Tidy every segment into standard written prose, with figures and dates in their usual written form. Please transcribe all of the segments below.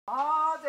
आज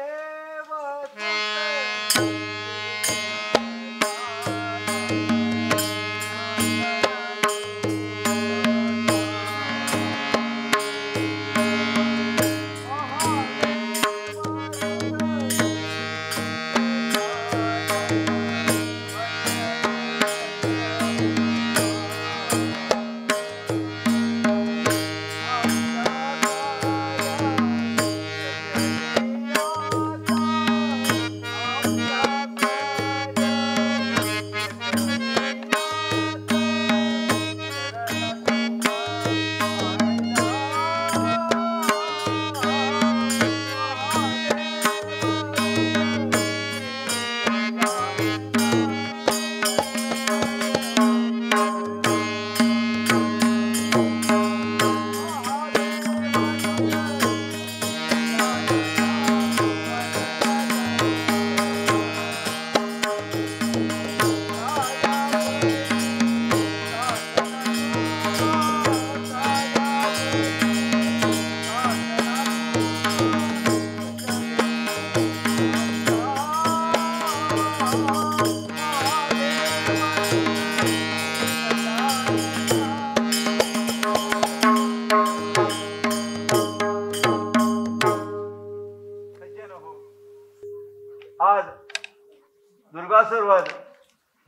दुर्गासुर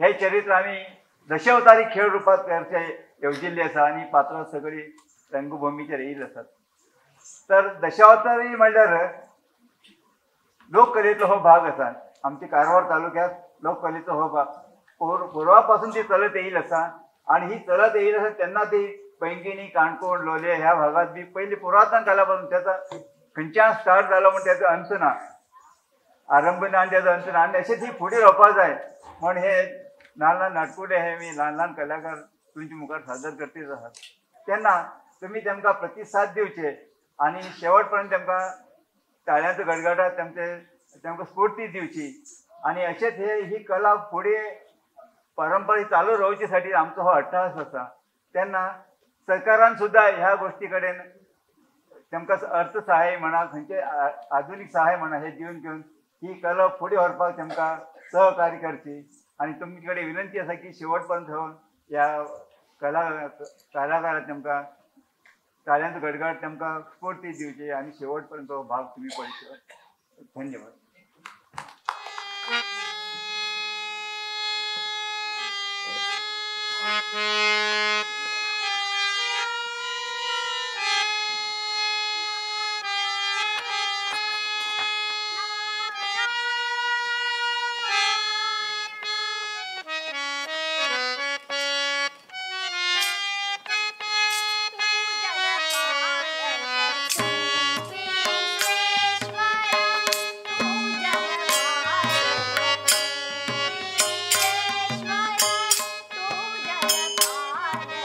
हे चरित्र आमी दशावतारी खेळ रुपात करचे येवजिल्ले आसा आनी पात्रां सगळीं रंगभूमीचेर येयल्ली आसात. तर दशावतारी म्हणल्यार लोककलेचो हो भाग आसा. आमच्या कारवार तालुक्यात लोककलेचो हो भाग पुर्वा पासून ती चलत येईल आसा आनी ही चलत येईल आसा तेन्ना ती पैंगिणी, काणकोण, लोलये ह्या भागात बी पयलीं पुरातन काला पासून त्याचा खंयच्यान स्टार्ट जालो म्हण त्याचो अंत ना, आरंभ ना आनी त्याचो अंत ना आनी अशें ती फुडें रोवपाक जाय म्हण हे ल्हान ल्हान नाटकुले हे मी ल्हान ल्हान कलाकार तुमच्या मुखार सादर करतीच आसात. तेन्ना तुमी तेमकां प्रतिसाद दिवचे आनी शेवट पर्यंत तेमकां टाळयांचो गडगडाट तेमकां स्फूर्ती दिवची आनी अशेंच हे ही कला फुडें परंपरा चालू रावचे साठी आमचो हो अट्टाहास आसा. तेन्ना सरकारान सुद्दां ह्या गोश्टी कडेन तेमकां अर्थसहाय्य म्हणा, खंयचे आधुनीक सहाय्य म्हणा, हे दिवन घेवन ही कला फुडें व्हरपाक तेमकां सहकार्य करची आनी तुमचे कडेन विनंती आसा की शेवट पर्यंत ह्या कलाकाराक तेमकां टाळयांचो गडगडाट तेमकां स्फूर्ती दिवची आनी शेवट पर्यंत हो भाग तुमी पळयचो. धन्यवाद. तू जलपालक।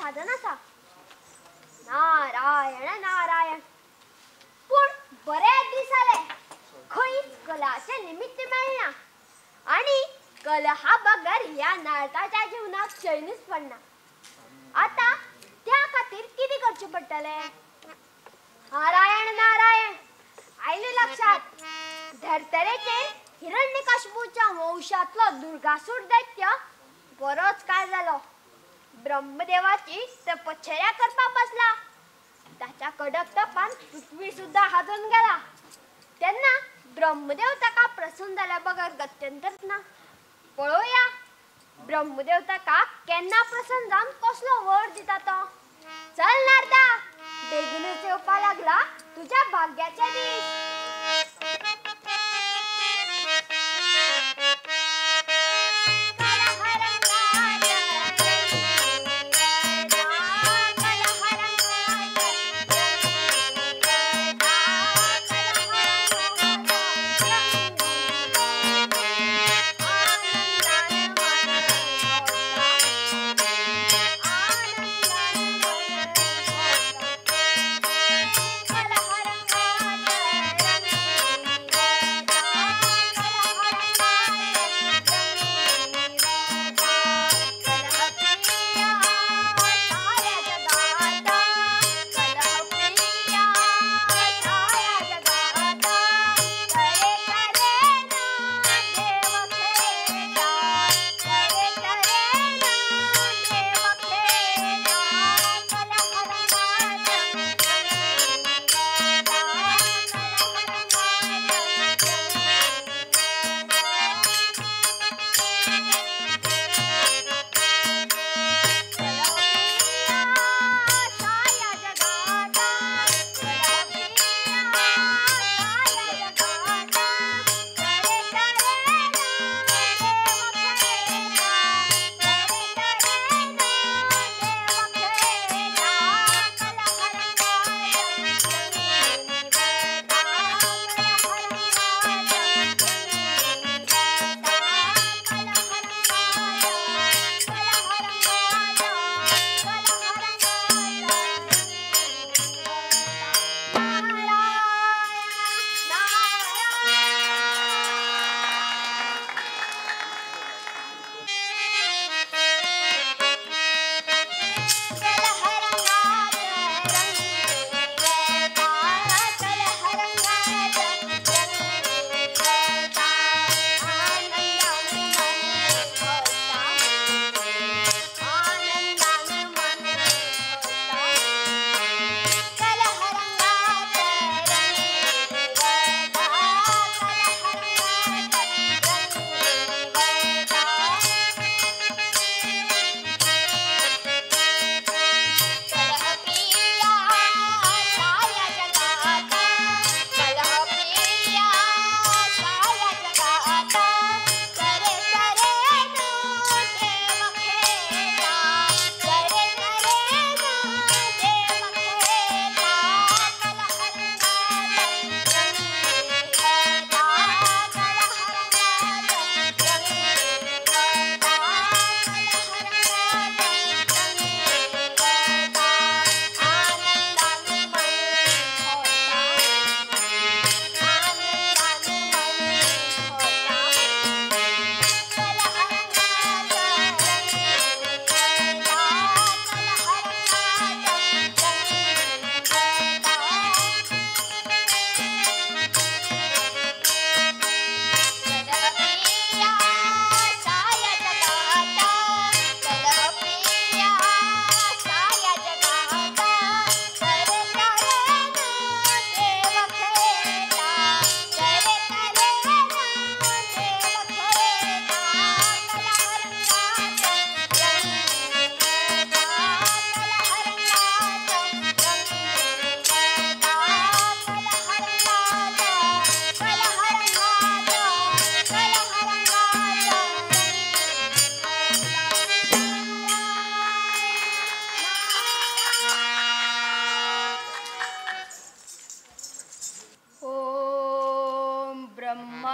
साधन आसा. नारायण नारायण. पूण बरेच दीस जाले खंयच कलाचें निमित्त मेळना आनी कलहा बगर ह्या नारदाच्या जिवनाक चैनूच पडना. आतां त्या खातीर कितें करचें पडटलें? नारायण नारायण. आयलें लक्षात. धर्तरेचेर हिरण्यकश्यपूच्या वंशांतलो दुर्गासूर दैत्य बरोच काळ जालो ब्रह्मदेवाची तपश्चर्या करपाक बसला. ताच्या कडक तपान पृथ्वी सुद्दां हाजून गेला. तेन्ना ब्रह्मदेव ताका प्रसन्न जाल्या बगर गत्यंतर ना. पळोवया ब्रह्मदेव ताका केन्ना प्रसन्न जावन कसलो वर दिता तो. चल नारदा, बेगीनच येवपा लागला तुज्या भाग्याचे दीस.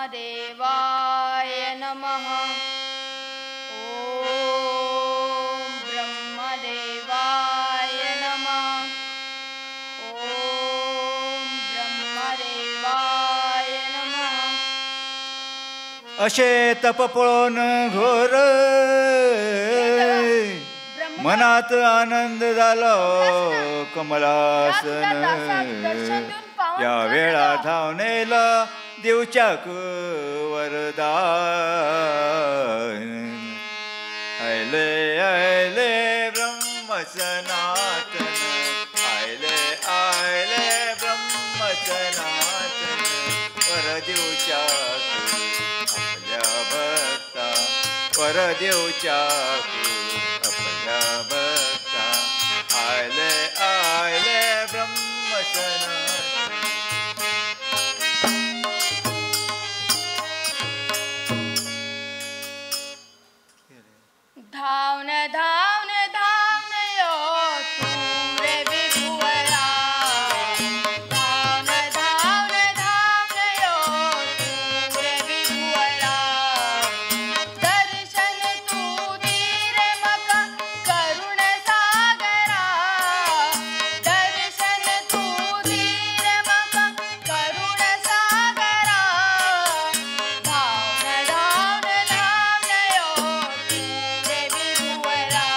ब्रह्मदेवाय नमः। ॐ ब्रह्मदेवाय अशे तप पळोवन घोर मनात आनंद जालो कमलासन या वेळा धावनेला दिवच्याक वरदान। आयले आयले ब्रह्म सनातन आयले आयले ब्रह्म सनातन वर दिवच्याक आपल्या भक्ता वर दिवच्याक आपल्या भक्ता आयले आयले ब्रह्म सनातन। धावन धावन धावन यो तू रे विभुवरा धावन धावन धावन यो तू रे विभुवरा दर्शन तू दी रे मका करुण सागरा दर्शन तू दी रे मका करुण सागरा धावन धावन धावन यो तू रे विभुवरा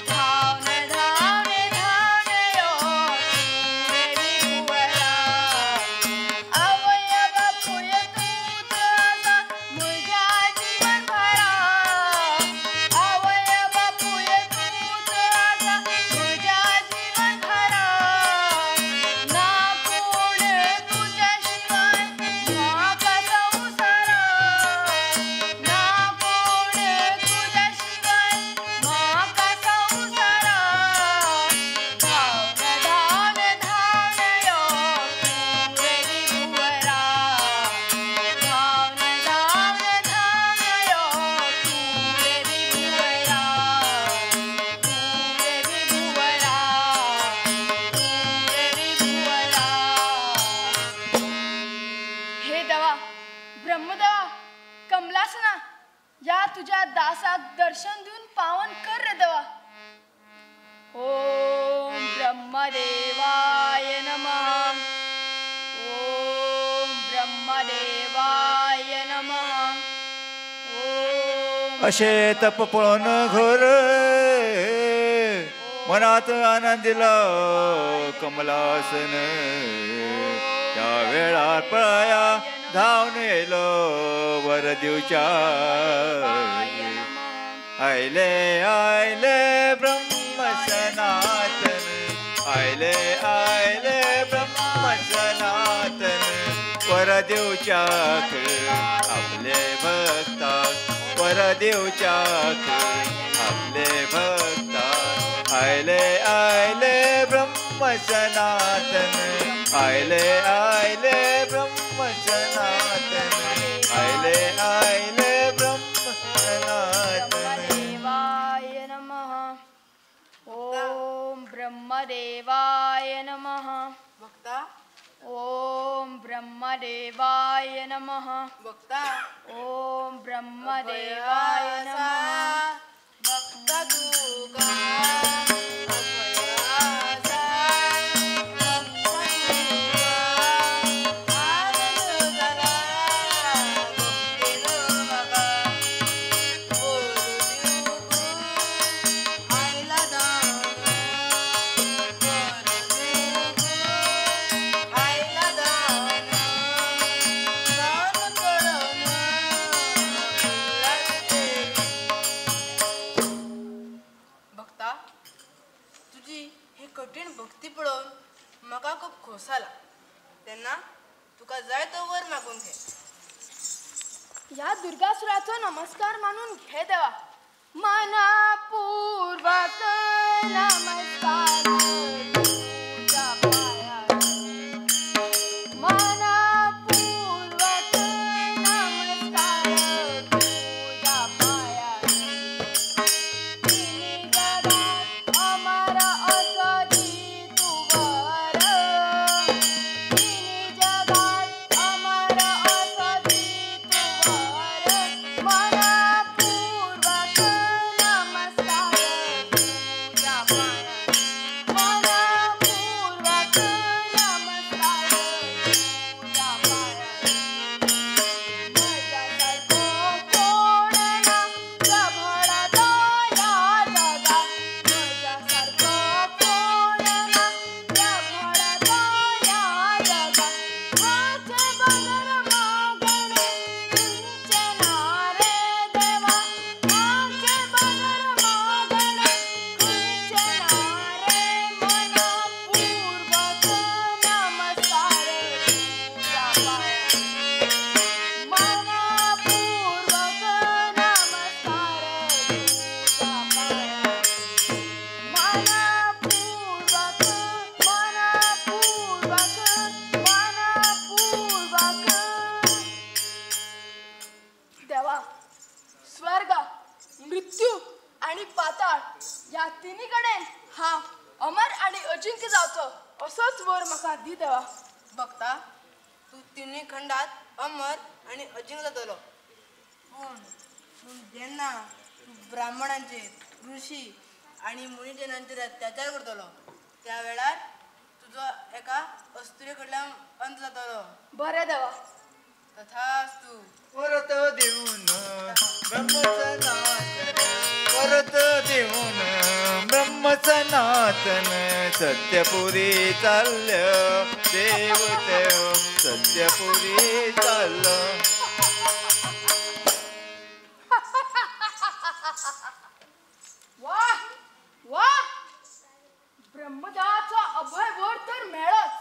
धावन धावन धावन यो तू रे विभुवरा अवयव पुय तूच आसा म्हज्या जीवन भरा अवयव पुय तूच आसा म्हज्या जीवन भरा ना कोण तुज्या शिवाय म्हाका संवसारा ना कोण तुज्या शिवाय म्हाका संवसारा धावन धावन धावन यो तू रे विभुवरा धावन धावन धावन यो तू रे विभुवरा तू रे विभुवरा तू रे विभुवरा। हे देवा ब्रह्मदेवा कमलासना या तुझ्या दासाक दर्शन दिवन पावन कर रे देवा। ओम ब्रह्मदेवाय नमः ओम ब्रह्मदेवाय नमः ओम अशे तप पळोवन घोर मनात आनंद दिलो कमलासन त्या वेळार पळया धावन येयलो वर दिवच्या आयले आयले ब्रह्म सनातन आयले आयले ब्रह्म सनातन वर दिवच्याक आपले भक्ताक वर दिवच्याक आपले भक्ताक आयले आयले ब्रह्म सनातन आयले आयले ब्रह्म सनातन आयले आयले ब्रह्म सनातन। ब्रह्मदेवाय नमः ओम ब्रह्मदेवाय नमः भक्ता ओम ब्रह्मदेवाय नमः भक्ता ओम ब्रह्मदेवाय नमः भक्ता तुका अभयासा भक्ता तुका आनंद जाला भक्तीन म्हाका वर दिवंक आयला दान वर दिवंक आयला दान दान पळोवन लागते। भक्ता तुजी ही कठीण भक्ती पळोवन म्हाका खूब खोस जाला तेन्ना तुका जाय तो वर मागून घे। ह्या दुर्गासुराचो नमस्कार मानून घे देवा। मनापूर्वक नमस्कार तुझ्या पायार मनापूर्वक नमस्कार तुझ्या पायार तिन्ही जगात अमर असो दी तू वर तिन्ही जगात अमर असो दी तू वर मनापूर्वक नमस्कार तुझ्या पायार। वर म्हाका दी देवा. भक्ता, तूं तिनूय खंडात अमर आनी अजिंक्य जातलो. पूण पूण जेन्ना तूं ब्राह्मणांचेर, ऋषी आनी मुनिजनांचेर अत्याचार करतलो त्या वेळार तुजो एका अस्तुरे कडल्यान अंत जातलो. बरें देवा. तथास्तु. परत देऊन ब्रह्मसनातन, परत देऊन ब्रह्मसनातन, सत्यपुरी चाललं देव देव, सत्यपुरी चाललं. वा वा, ब्रह्मदेवाचो अभय वर तर मेळच.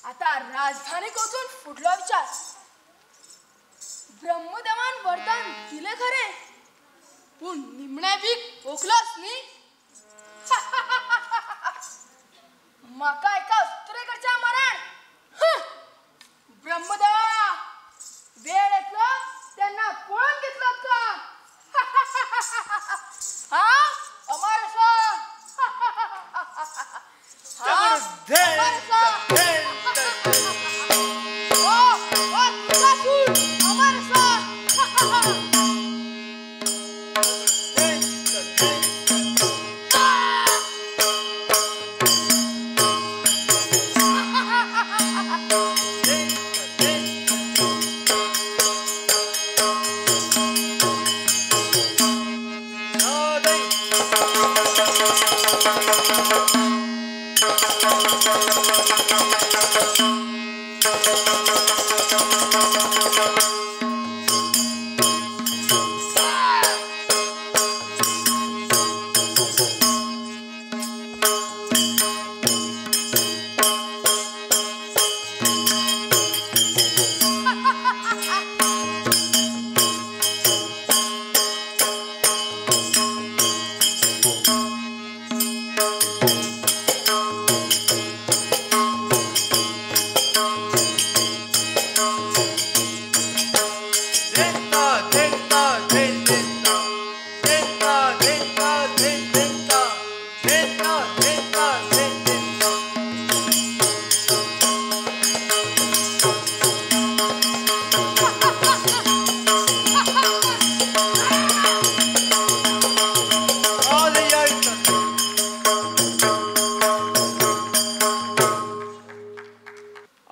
आता राजधानीक वचून फुडलो विचार. ब्रह्मदेवान वरदान दिलें खरें, पूण निमणें वीख ओंकलोच न्ही. म्हाका एका अस्तुरे कडच्या मरण. ब्रह्मदेवा, वेळ येतलो तेन्ना पळोवन घेतलो तुका. हा अमर आसा. हा अमर आसा. ओ ओ तुका सूर अमर आसा.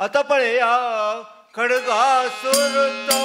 आता पळया खडगासूर तो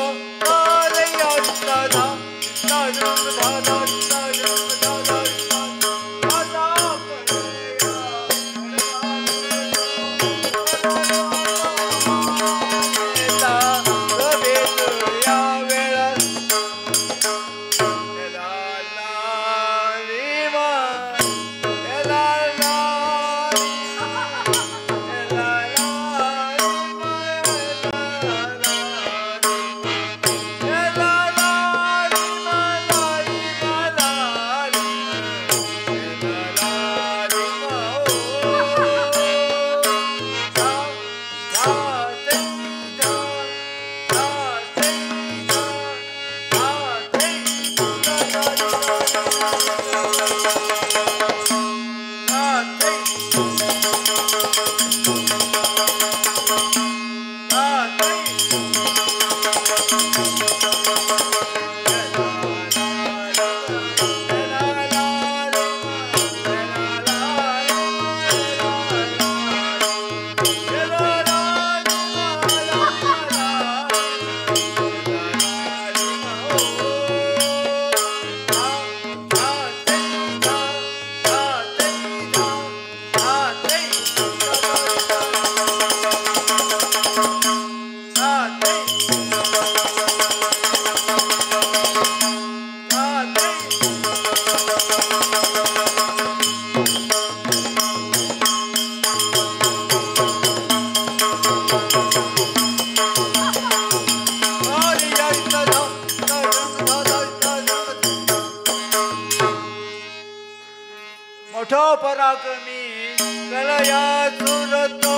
मोठो पराक्रमी कलया सुरतो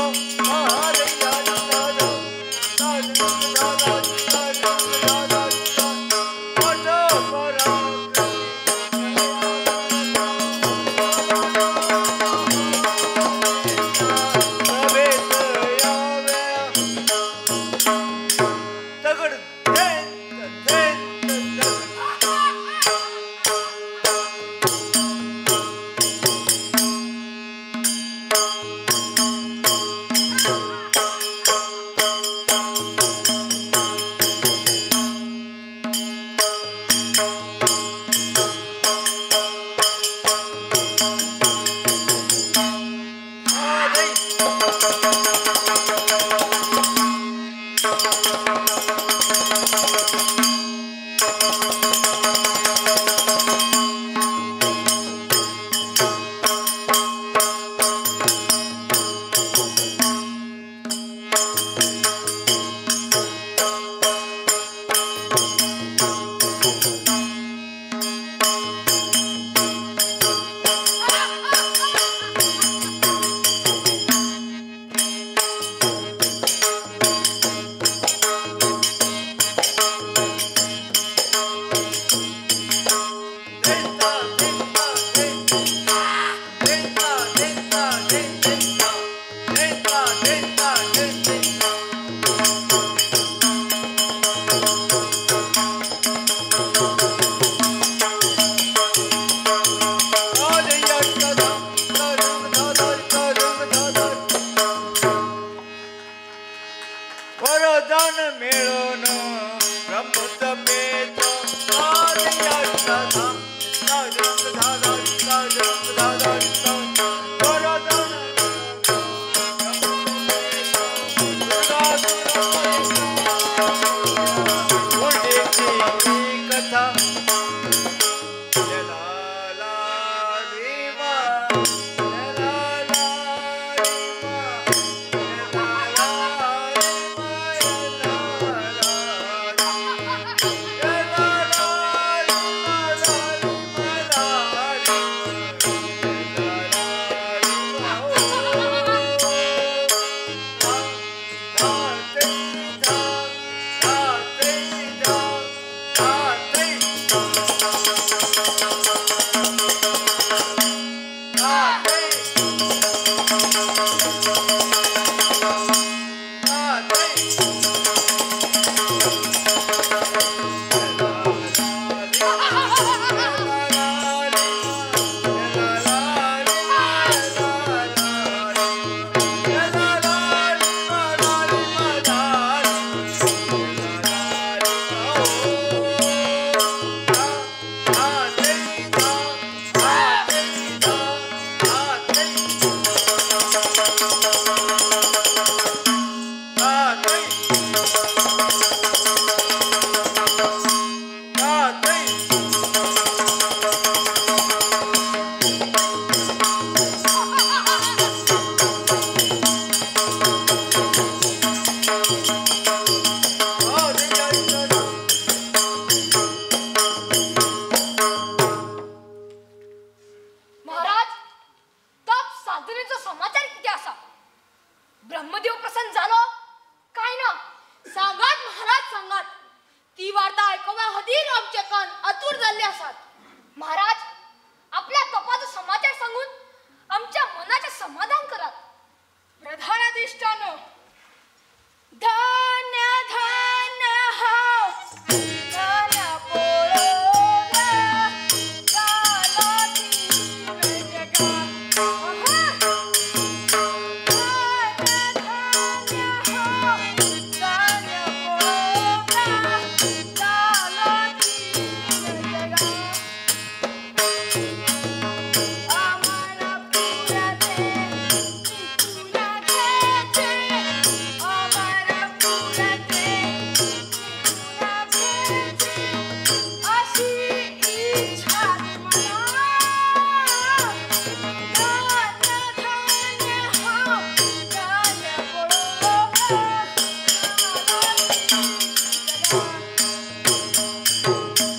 ती वार्ता आयकुपा खातीर आमचे कान आतूर जाल्ले आसात. महाराज, आपल्या तपाचो समाचार सांगून आमच्या मनाचें समाधान करात. प्रधानाधिष्ठानो, धन्य धन्य हांव धन पळोवया जालो तीन जगा. धन्य धन्य हांव धन पळोवया जालो तीन जगा. अमरपुराचे तुला घ्यायचे, अमरपुराचे तुला घ्यायचे, अशी इच्छा मला. धन्य धन्य हांव धन पळोवया जालो तीन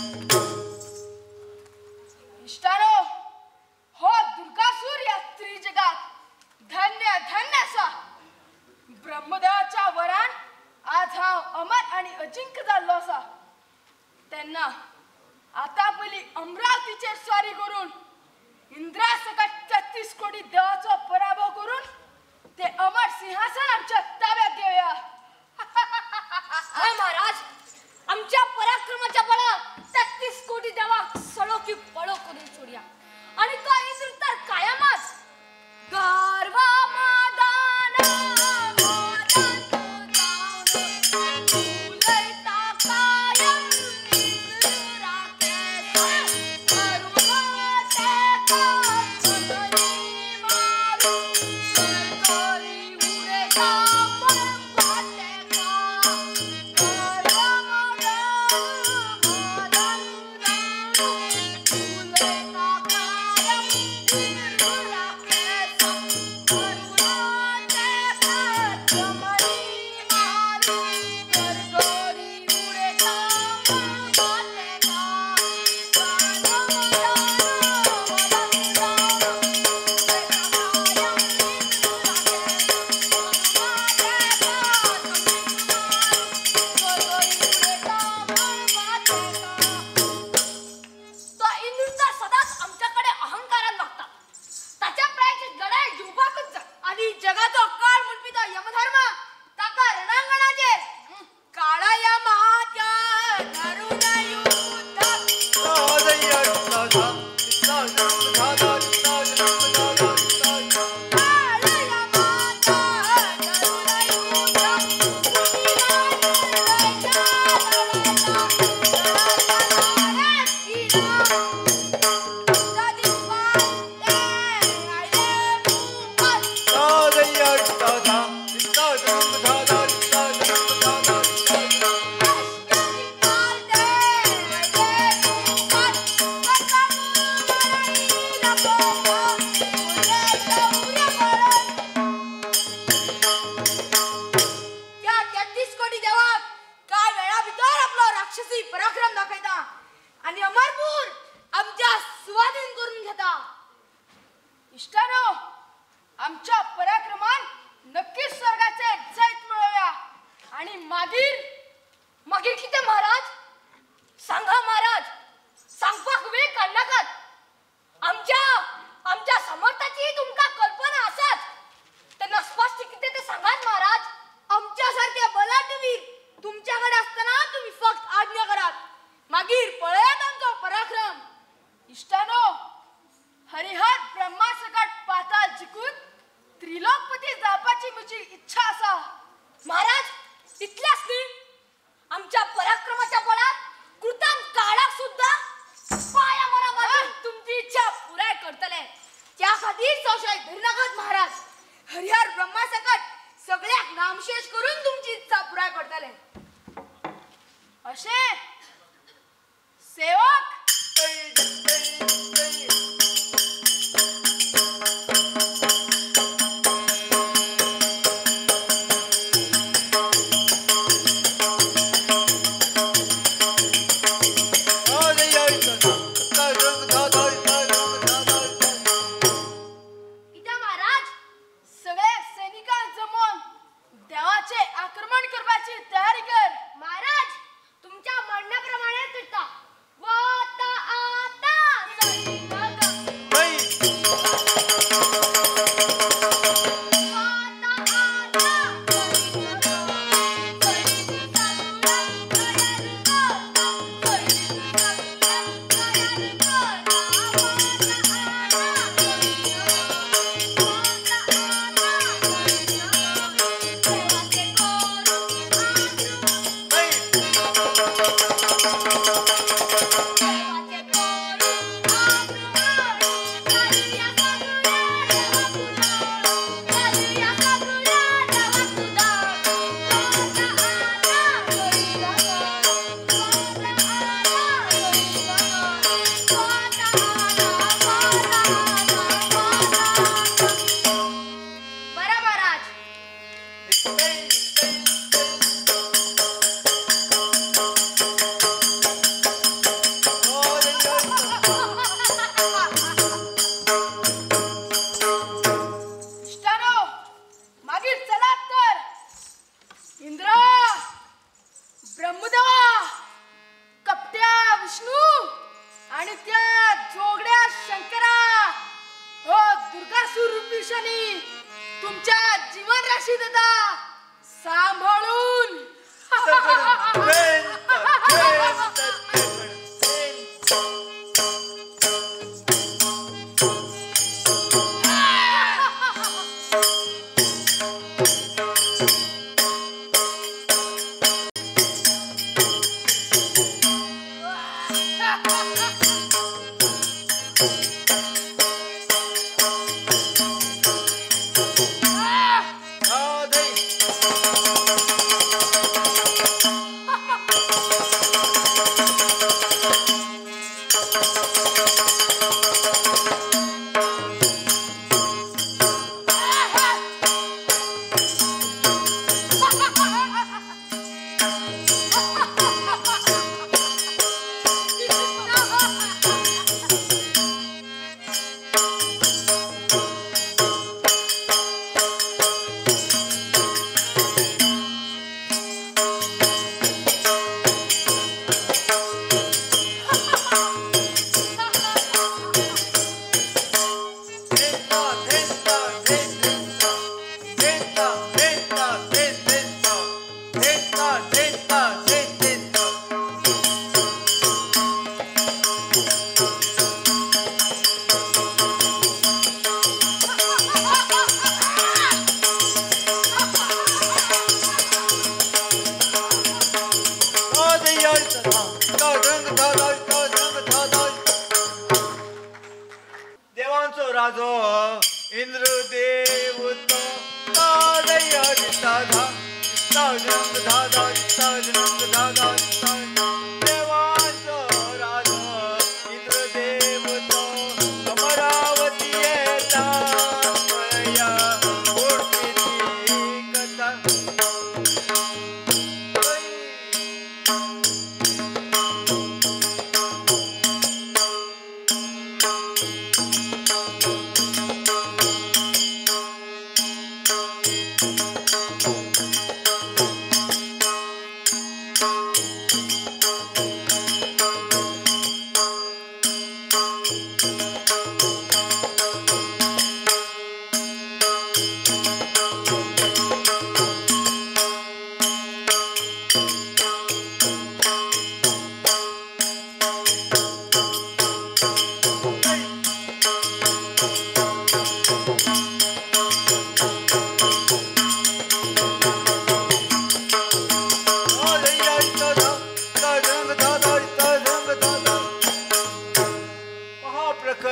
जगा. इश्टानो, हो दुर्गासूर या त्रिजगात धन्य धन्य आसा. ब्रह्मदेवाच्या वरान आज हांव अमर आनी अजिंक्य जाल्लो आसा. तेन्ना आतां पयलीं अमरावतीचेर स्वारी करून इंद्रा सकट 33 कोटी देवाचो पराभव करून ते अमर सिंहासन आमच्या ताब्यात घेवया. हय महाराज, आमच्या पराक्रमाच्या बळार 33 कोटी देवाक सळो की पळो करून सोडया आणि तो इंद्र तर कायमच गर्व मदान मदान जावन उलयता कायम इंद्राकेसो गर्व तेका मननी मारू सरकारी उडयता मळबातेका. गर्व मदान मदान जावन उलयता कायम इंद्राकेसो गर्व तेका जमनी मारू सरकारी उडयता मळबातेका. गर्व मदान मदान जावन उलयता कायम इंद्राकेसो गर्व तेका जमनी मारू सरकारी उडयता मळबातेका. तो इंद्र तर सदांच आमच्याकडे अहंकारान वागता. ताच्या प्रायची लढाई जिवपाकच जाय. आनी जगाचो काळ म्हणपी तो यमधर्म ताका रणांगणाचेर काळाया मात्या धरून युद्धाक काळाया मात्या धरून युद्धाक त्या 33 कोटी देवाक काय वेळा भितर आपलो राक्षसी पराक्रम दाखयता आणि अमरपूर आमच्या सुवादीन करून घेता. इश्टानो, आमच्या पराक्रमान नक्कीच स्वर्गाचे जैत मिळोवया. आणि मागीर मागीर कितें महाराज? सांगा महाराज, सांगपाक वेळ काडनाकात. आमच्या आमच्या समर्थाची तुमकां कल्पना आसाच. तेन्ना स्पश्ट कितें तें सांगात महाराज. आमच्या सारखे बलाढ्य तुमच्याकडे असताना तुम्ही फक्त आज्ञा करात, मागीर पळयात आमचो पराक्रम. इश्टानो, हरिहर ब्रह्मा सकट पाताळ जिखून त्रिलोकपती जावपाची म्हजी इच्छा आसा. महाराज, इतल्याच न्ही, आमच्या पराक्रमाच्या बळार कृतान काळाक सुद्धा पाया मरा मारून तुमची इच्छा पुराय करतले. त्या खातीर संशय धरनाकात महाराज. हरिहर ब्रह्मा सकट सगळ्याक नामशेष करून तुमची इच्छा पुराय करतले. अशें सेवक कित्या महाराज? सगळे सैनिकांक जमोवन देवाचे आक्रमण करपाची तयारी कर. महाराज, तुमच्या आदित्य जोगड्या शंकरा, हो दुर्गासूर रूपी शनी तुमच्या जीवन राशीत येता, सांभाळून. देवांचो राजो इंद्रदेव तो देवांचो राजो इंद्रदेव तो अमरावती येता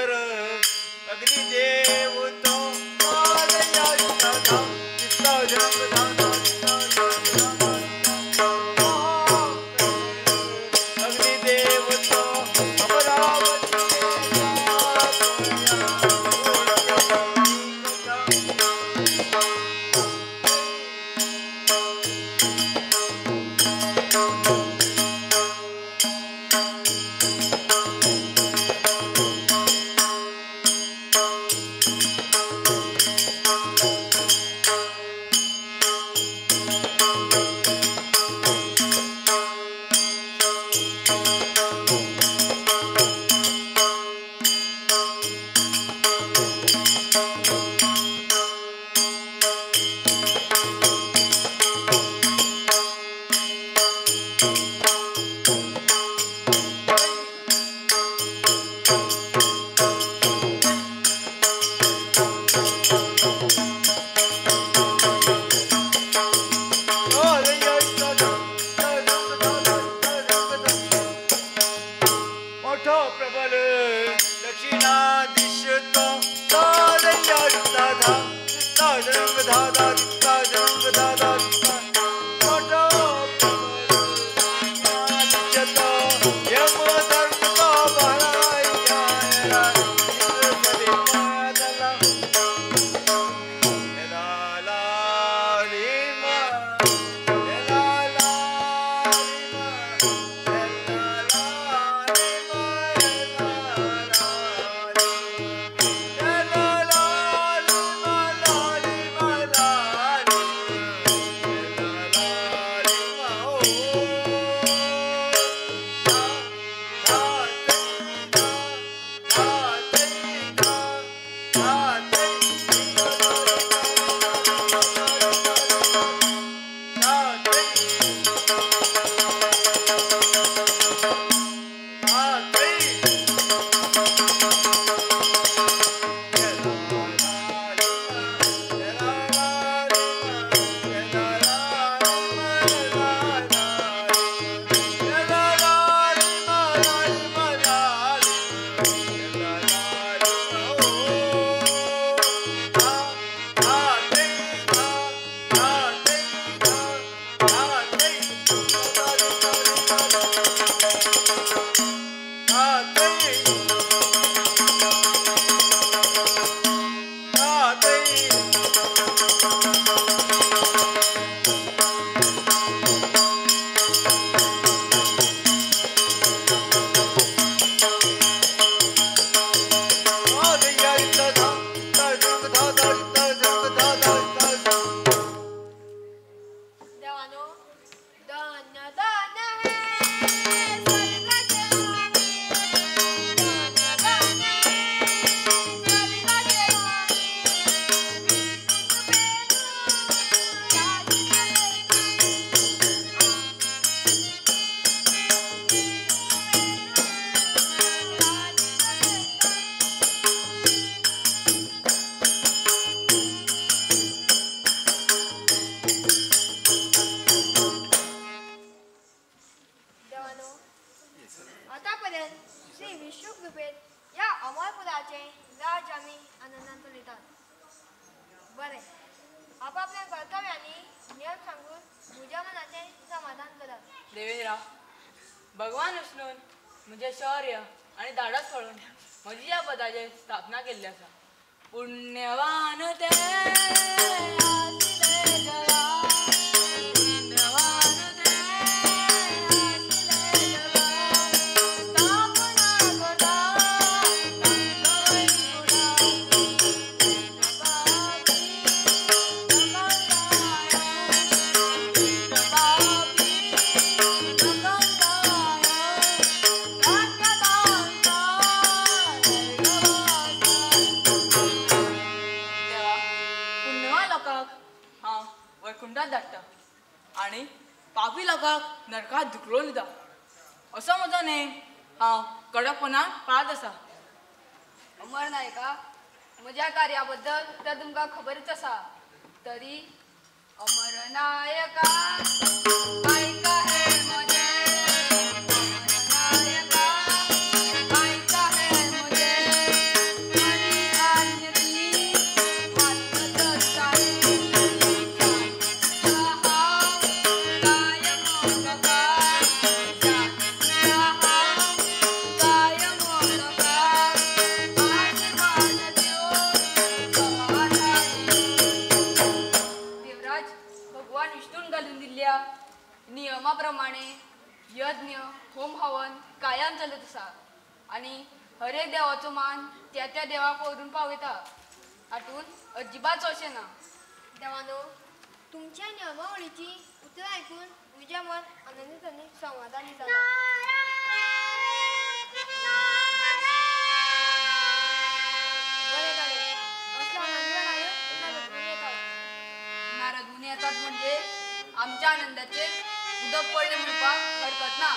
कथा. अग्निदेव तो अग्निदेव तो अमरावती. मोठो प्रबल दक्षिणा दिशतो मोठो प्रबल. Devendra, भगवान विष्णून म्हजें शौर्य आनी धाडस पळोवन म्हजी ह्या पदाचेर स्थापना केल्ली आसा. पुण्यवान ते आशिल्ले जगा, पुण्यवान ते आशिल्ले जगा, स्थापना करता तांकां वैकुंठा, पापी हांव वैकुंठात धाडटा आनी पापी लोकांक नरकांत धुकलून दिता. असो म्हजो नेम हांव कडकपणान पाळत आसा. अमर नायका, म्हज्या कार्या बद्दल तर तुमकां खबरच आसा. तरी अमर नायका आयका हे म्हजें, अमर नायका आयका हे म्हजें, आनी आज्ञेची मानत नियमाप्रमाणे यज्ञ होम हवन कायम चलत आसा आनी हरेक देवाचो मान त्या त्या देवाक व्हरून पावयता. हातूंत अजिबात अशें ना. देवानो, तुमच्या नियमावळीची उतरां आयकून म्हजें मन आनंदीत आनी समाधानी जालां. बरें जालें, असल्या आनंदी वेळार नारद मुनी येतात. नारद मुनी येतात म्हणजे आमच्या आनंदाचेर उदक पडलें म्हणपाक हरकत ना.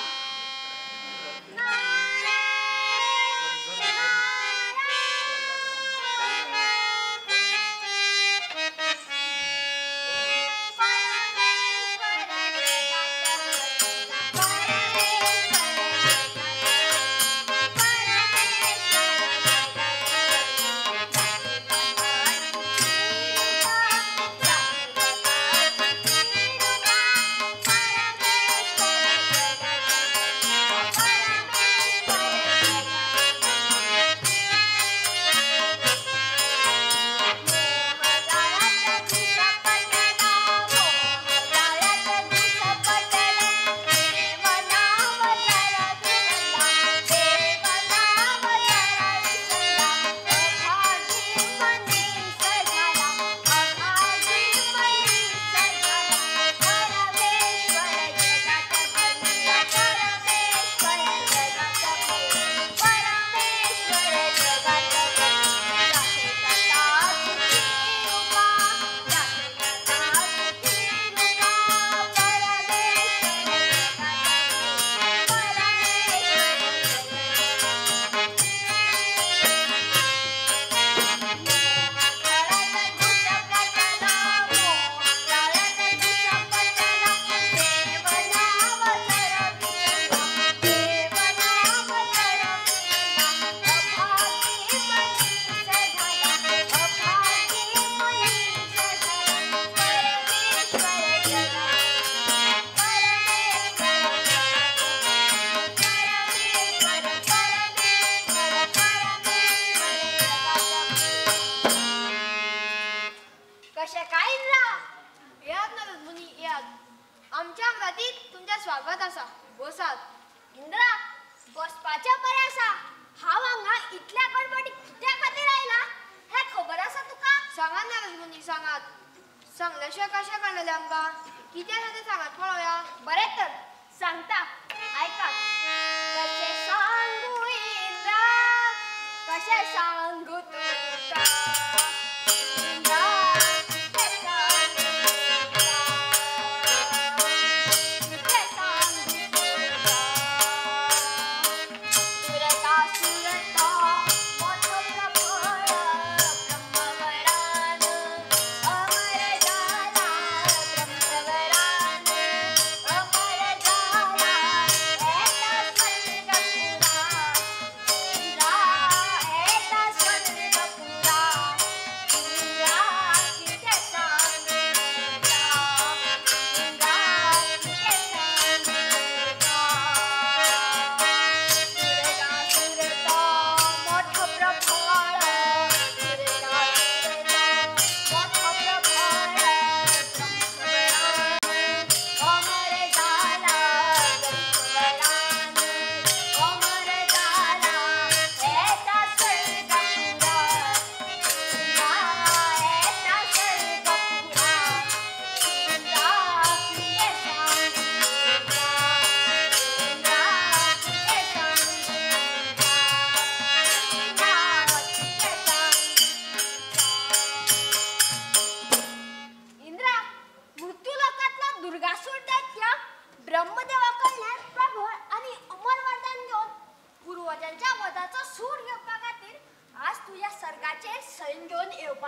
स्वागत आसा, बसात. इंद्रा, बसपाच्या बरें आसा. हांव हांगा इतल्या गडबडी कित्या खातीर आयला हें खबर आसा तुका? सांगात नारद मुनी, सांगात. सांगल्या शिवाय कशें कळटलें आमकां? कितें आसा तें सांगात पळोवया. बरें तर सांगता, आयकात. कशें सांगू इंद्रा, कशें सांगू तुका इंद्रा, कशें सांगू तुका,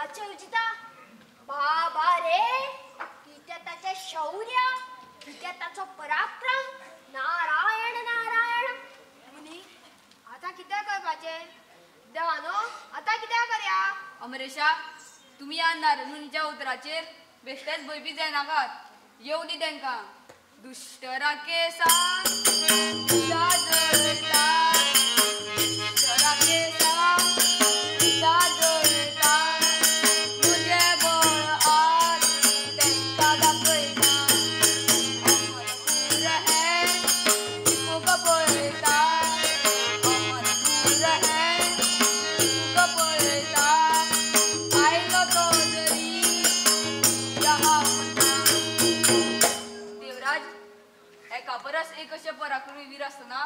म्हणपाचें येवजिता. बाबा रे, कितें ताचें शौर्य, कितें ताचो पराक्रम. नारायण नारायण. मुनी आतां कितें करपाचें? देवानो आतां कितें करया? अमरेशा, तुमी ह्या नारद मुनीच्या उतराचेर बेश्टेच भंयभीत जायनाकात. येवं दी तेंकां. दुश्ट राकेसा पराक्रमी वीर आसतना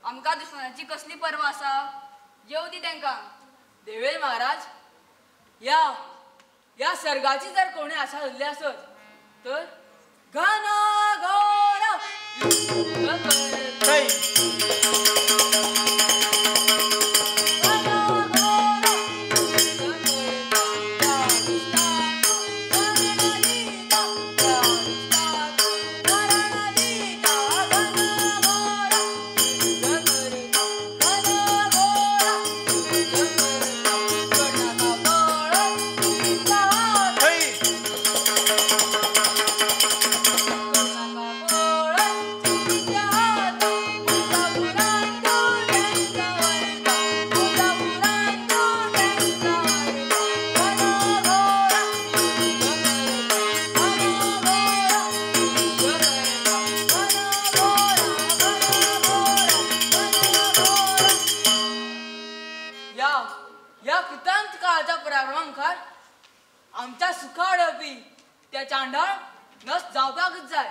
आमकां दुश्मनाची कसली पर्वा आसा? येवं दी तेंकां. देवेंद्र महाराज, या या सर्गाची जर कोणी आशा धरली आसत तर घन घोर आमच्या सुखा अडवपी त्या चांडाळ नस जावपाकच जाय.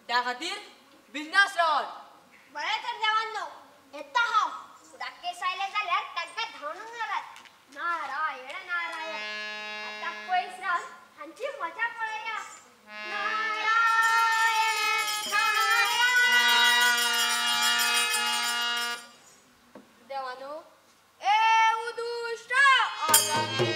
त्या खातीर बिंदास रावात. बरें तर देवांनो, येता हांव. राकेस आयले जाल्यार तांकां धांवडून घालात. नारायण नारायण. आतां पयस रावन हांची मजा पळया. नारायण नारायण. देवानो, ए उदुष्ट आदानी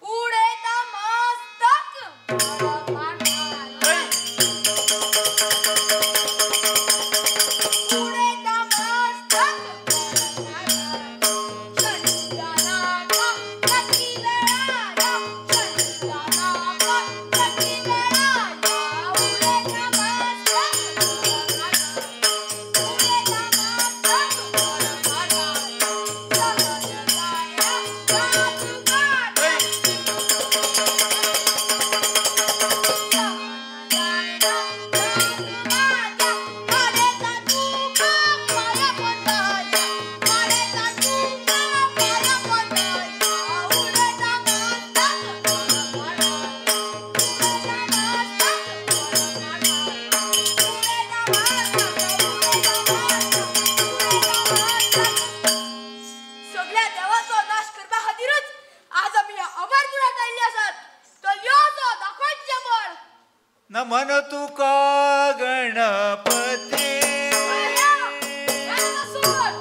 उडयता मस्तक. नमन तुका गणपती,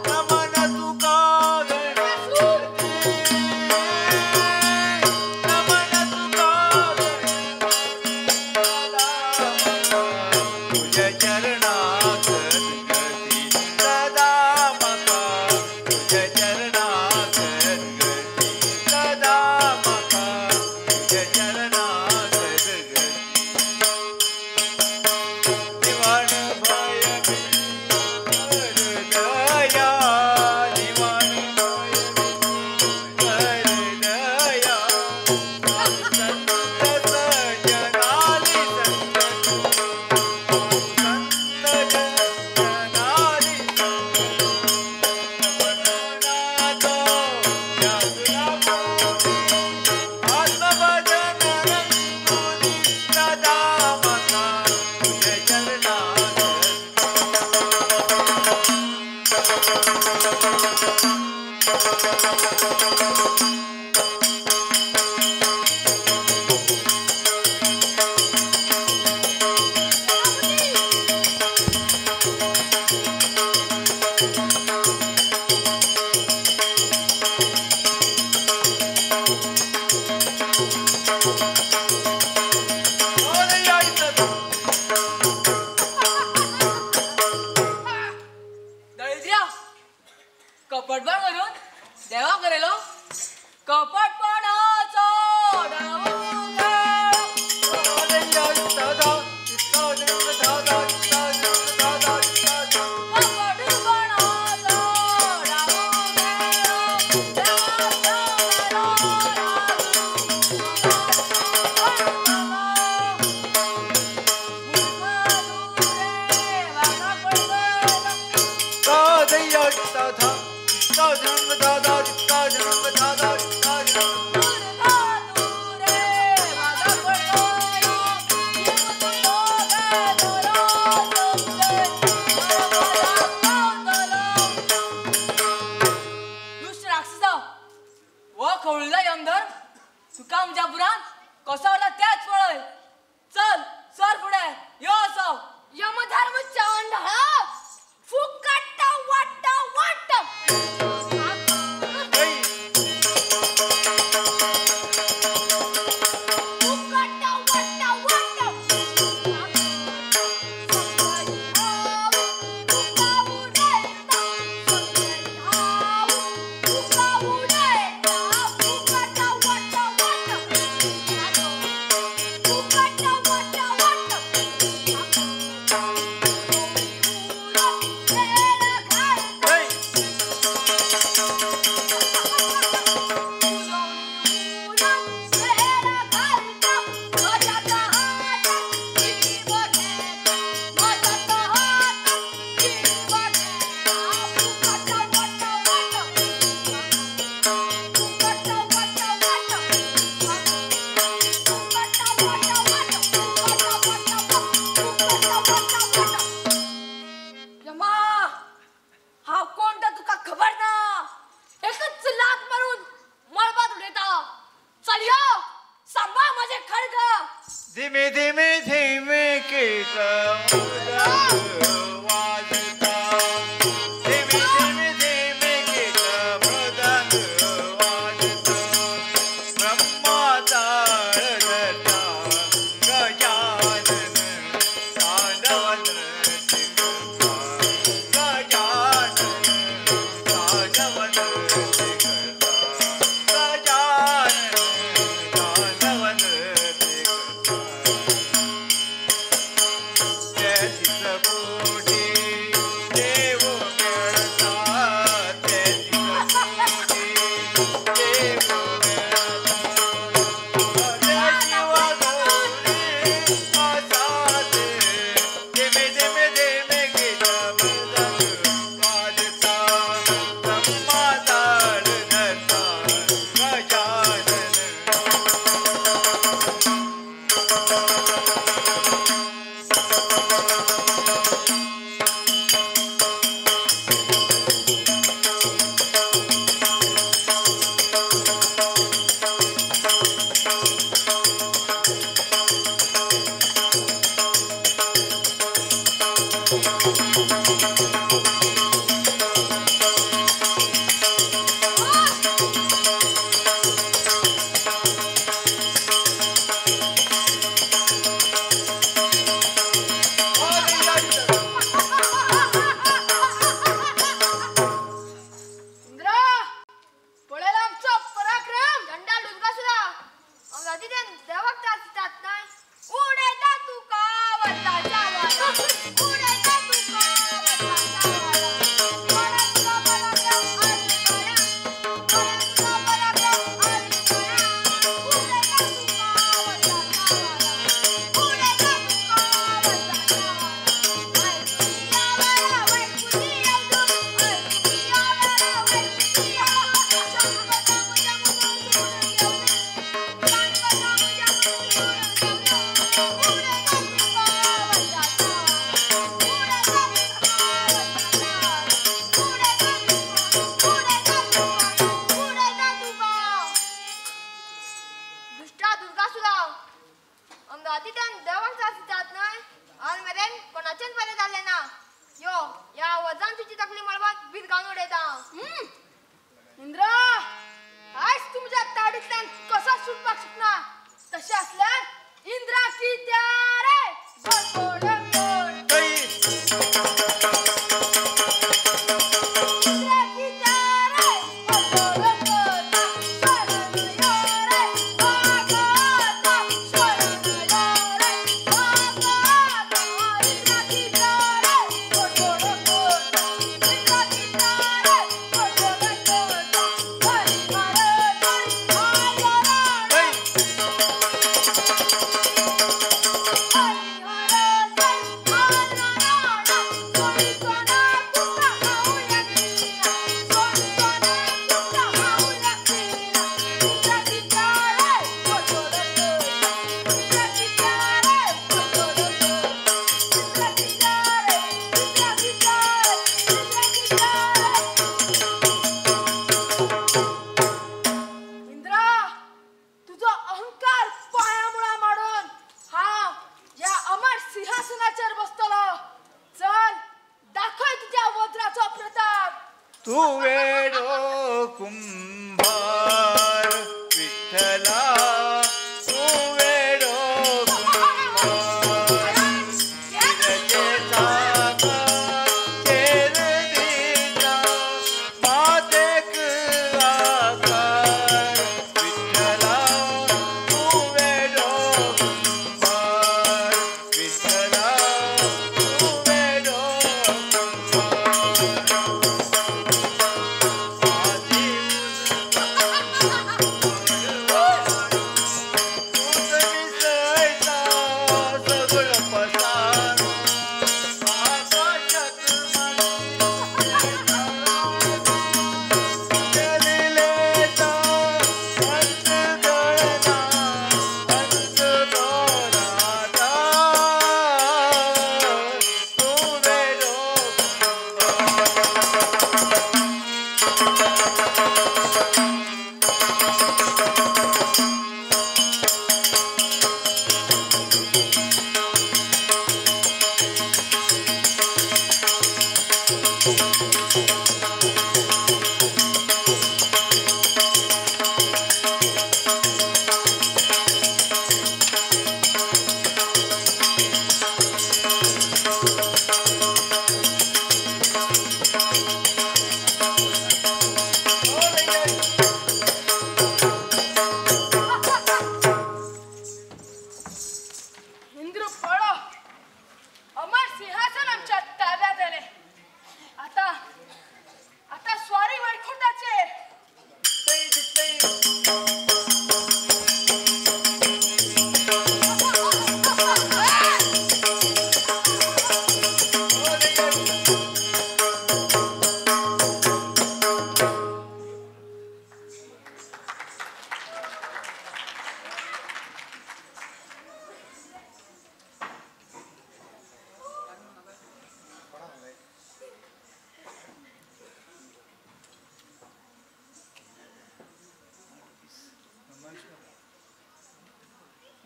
नमन तुका गणपती, नमन तुका गणपती, तुझ्या चरणात गती सदा म्हाका, तुझ्या चरणात गती सदा म्हाका, तुझ्या चरणात गती. निवाण भय कर दया, निवाण भय कर दया, संत सजनाली संगत, संत जनाली संगत, आत्मभजन रंगुनी सदा म्हाका, तुझ्या चरणात. दळिद्र्या, कपटपण करून देवा करेलो कपटपणाचो डाव खेळ. कपटपणाचो डाव खेळ. देवाचो मेलो रागू, मूर्ख तूं रे वागा पडगलो. मूर्खा तूं रे वागा पडगलो. जीव तुजो घेतलो सोंपले, मरणाक पावतलो. दुश्ट राक्षसा, हो खवळिल्लो यमधर्म तुका आमच्या पुरान कसो व्हरता तेच पळय. चल सर फुडें यो असो. यमधर्म चांडाळा फुकट वाट वाट. फुकट वाट वाट. फुकट वाट वाट. फुकट वाट वाट. यमा, हांव कोण तो तुका खबर ना. एकच लात मारून मळबात उडयता. चल यो, सांबाळ म्हजें खडग. धीमे धीमे धीमे केक वाजता, धीमे धीमे धीमे केक मृदंग वाजता, ब्रह्मा ताळ धरता, गजानन तांडव नृत्य करता, गजानन तांडव नृत्य करता, गजानन तांडव नृत्य करता. तेतीस कोटी देव मेळता, तेतीस कोटी देव मेळता, शिवा गौरी आसा ते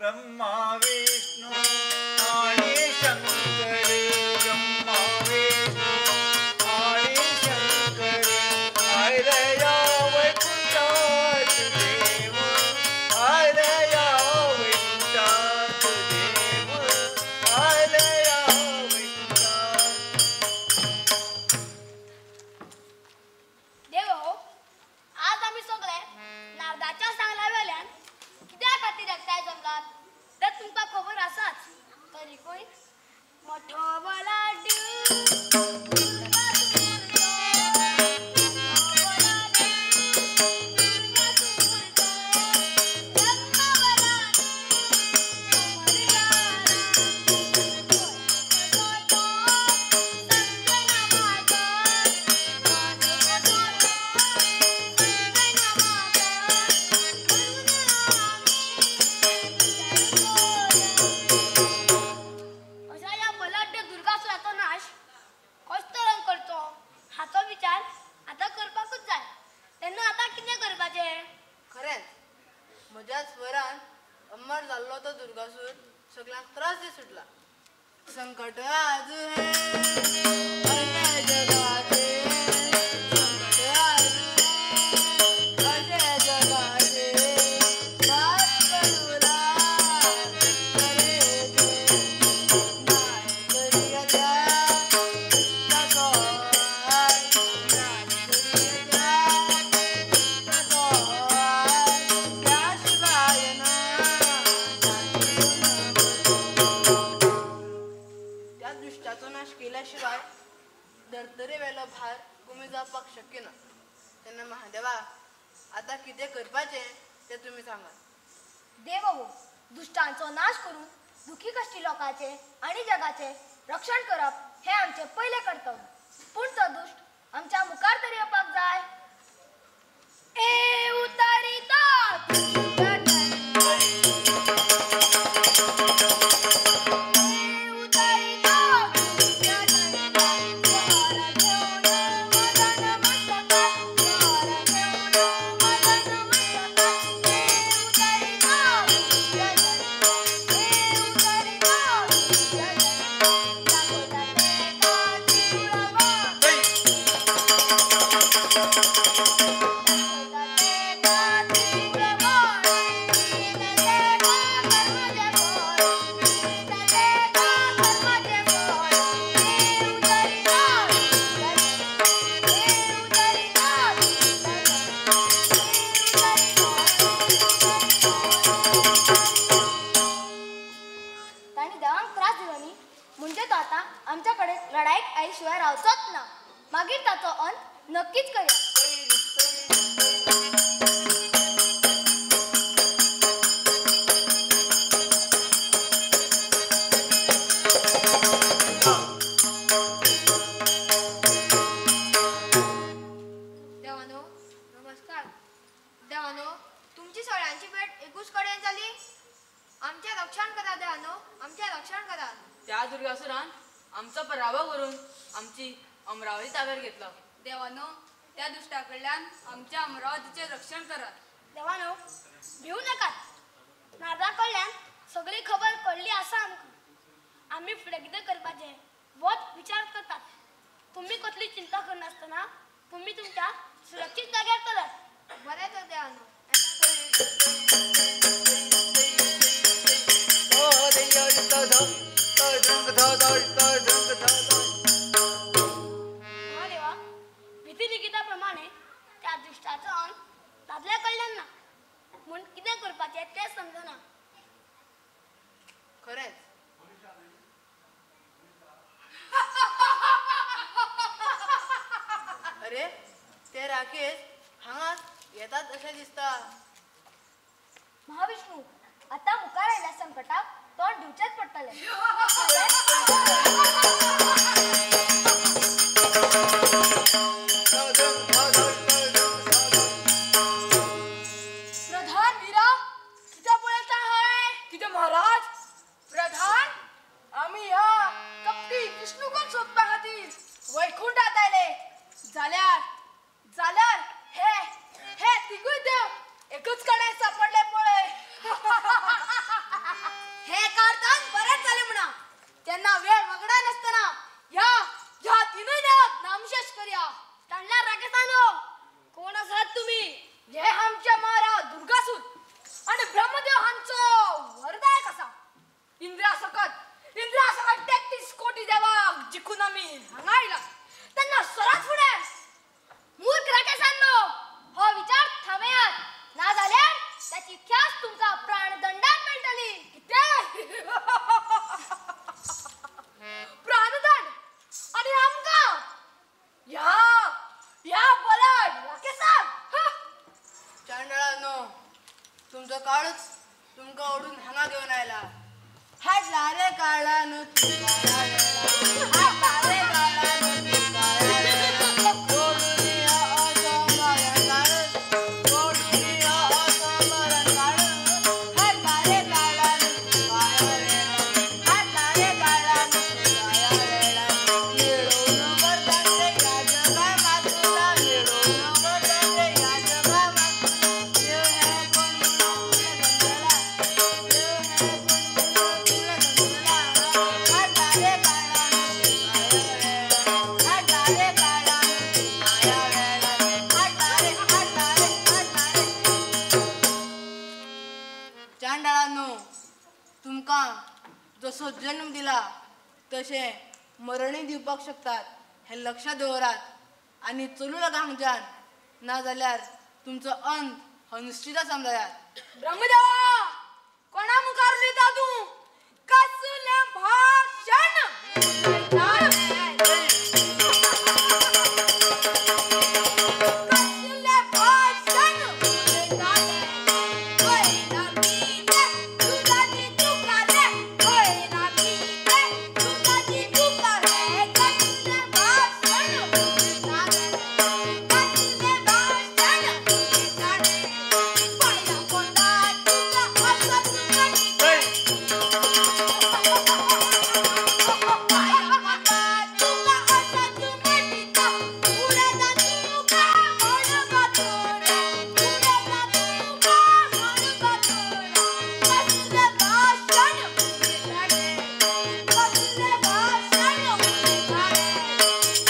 ब्रह्मा विष्णु आणि शंकर, ब्रह्मा मोठो बलाढ्य संकट आज है अशे जगाचे, संकट आज है अशे जगाचे, पार करूला तरेचे, नाही करियता तसोय, नाही करियता तसोय, त्याशिवाय ना. दुष्टाचो नाश केल्याशिवाय धर्तरेवेलो भार कमी जावपाक शक्य ना. तेन्ना महादेवा, आतां कितें करपाचें तें तुमी सांगात. देव हो, दुश्टांचो नाश करून दुखी कश्टी लोकांचें आनी जगाचें रक्षण करप हें आमचें पयलें कर्तव्य. पूण तो दुश्ट आमच्या मुखार तरी येवपाक जाय. ए उतारिता शिवाय रावचोच ना. मागीर ताचो अंत नक्कीच करूया. देवानो नमस्कार. देवानो, तुमची सगळ्यांची भेट एकूच कडेन जाली. आमचें रक्षण करा देवानो, आमचें रक्षण करा. त्या दुर्गासुरान आमचो पराभव करून आमची अमरावती ताब्यात घेतला. देवानो, त्या दुश्टा कडल्यान आमच्या अमरावतीचें रक्षण करात. देवानो, भिवू नाकात. नारदा कडल्यान सगळी खबर कळ्ळी आसा आमकां. आमी फुडें कितें करपाचें होच विचार करतात. तुमी कसली चिंता करनासतना तुमी तुमच्या सुरक्षीत जाग्यार चलात. बरें तर देवानो. महादेवा, विधी लिखिता प्रमाणे त्या दुश्टाचो अंत दादल्या कडल्यान ना, म्हूण कितें करपाचें तें समजना. खरेंच अरे ते राकेश हांगा येतात अशें दिसता. महाविष्णू, आतां मुखार आयिल्ल्या संकटाक तोंड दिवचेंच पडटलें. प्रधान वीरा, कितें पळयता हांवें? कितें महाराज? प्रधान, आमी ह्या कपटी विष्णुकूच सोदपा खातीर वैकुंठात आयले. जाल्यार जाल्यार हे हे तिगूय देव एकूच कडेन सापडले पळय. हे कारतान बरेंच जालें म्हणा. तेन्ना वेळ वगडायनासतना ह्या ह्या तिनूय देवाक नामशेष करया. तांडल्या राकेसानो, कोण आसात तुमी? हे आमचे महाराज दुर्गासूर आनी ब्रह्मदेव हांचो वरदायक आसा. इंद्रा सकत 33 कोटी देवाक जिखून आमी हांगा आयला. तेन्ना सरात फुडें. मूर्ख राकेसांनो, हो विचार थांबयात, ना जाल्यार ताची ख्यास्त तुमकां प्राणदंडान मेळटली. कितें? तुमकां ओडून हांगा घेवन आयला. हाडला रे काळान तूं काळा वेळा, हाडला रे काळान तूं काळा वेळा, ओडून यो असो मरण काळ, ओडून यो असो मरण काळ, हाडला रे काळान तूं काळा वेळा, हाडला रे काळान तूं काळा वेळा, मेळोवन वरदान रे ह्या जगा मातुला, मेळोवन वरदान रे ह्या जगा मातुला, देव हे कोण तुला समजला, देव हे कोण तुला समजला, हाडला रे काळान तूं काळा वेळा, हाडला रे काळान तूं काळा वेळा, हाडला रे, हाडला रे, हाडला रे. चांडाळांनो, तुमकां जसो जन्म दिला तशें मरणूय दिवपाक शकतात हें लक्षात दवरात आनी चलूं नाका हांगच्यान, नाजाल्यार तुमचो अंत हो निश्चित समजायात. ब्रह्मदेवा, कोणा मुखार उलयता तूं? कसलें भाशण उलयता रे? कसलें भाशण उलयता रे? होय ना कितें तुजाची चुका रे, होय ना कितें तुजाची चुका रे, कसलें भाशण उलयता रे, कसलें भाशण उलयता रे, पाया कोंडा तुका असोच करीत, पाया कोंडा तुका असोच मटिता, उडता तुका म्हण बातोडे, उडता तुका म्हण बातोडे, कसलें भाशण उलयता रे, कसलें भाशण उलयता रे,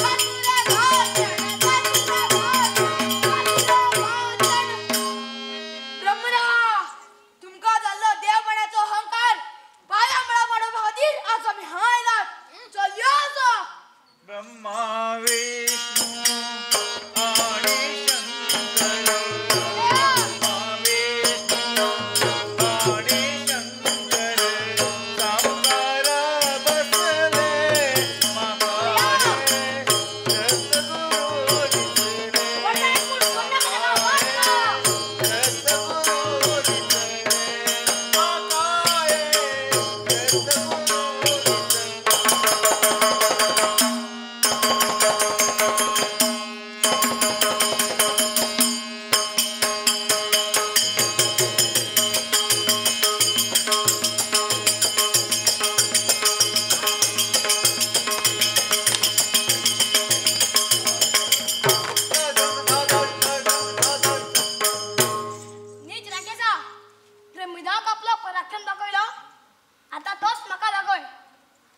कसलें भाशण, कसलें भाशण, कसलें भाशण. ब्रह्मदेवा, तुमकां जाल्लो देवपणाचो अहंकार पांया मुळां वाडोवपा खातीर आज आमी हांगा आयलात. चल यो असो. ब्रह्मा विष्णू आणि शंकर, ब्रह्मा विष्णू आणि शंकर, सामकार बसले म्हाका रे सद्गुरू दिसले, सद्गुरू दिसले म्हाका रे सद्गुरू दिसले. नीच राकेसा, ब्रह्मदेवाक आपलो पराक्रम दाखयलो, आतां तोच म्हाका दाखय.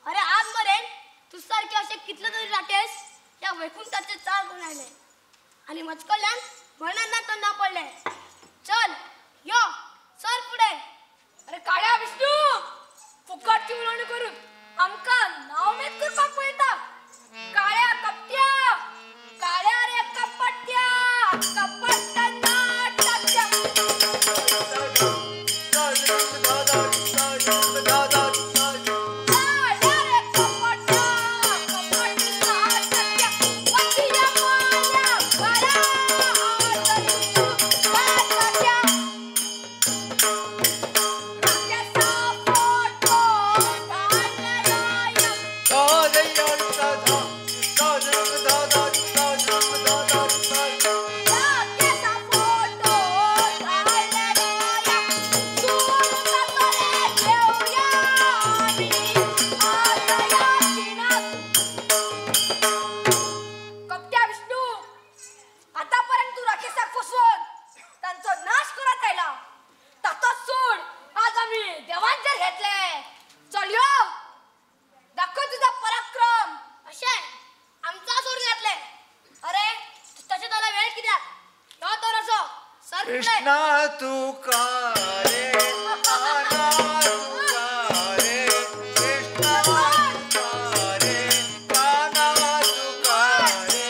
अरे आज मरेन तुज सारके अशे कितले तरी राकेश ह्या वैकुंठाचे चाल करून आयले आनी म्हजे कडल्यान मरणान ना तो ना पडले. चल यो सर फुडें. अरे काळ्या विष्णू, फुकटची उलोवणी करून आमकां नावमेद करपाक पळयता. काळ्या कपट्या, काळ्या रे कपट्या, कपट नाटक्या. काळ्या रे कपट्या, कपट नाटक्या, वचिया माया घरा आदर तू काटक्या. राकेसा फोटो धाडलाया, राकेसा फोटो धाडलाया, सोडून जातो रे घेवया आमी आतां ह्या खिणाक. कपट्या विष्णू, आतापर्यंत तू राकेसाक फसवून तांचो नाश करत आयला. तातोच सोड, आज आमी देवांचेर घेतले. चल यो, दाखय तुझा पराक्रम. अशें आमचा सोडून घातले. अरे तशें जाल्यार वेळ कित्याक, यो तर असो सर फुडें. कृष्णा तुका रे कान्हा तुका रे, कृष्णा तुका रे कान्हा तुका रे,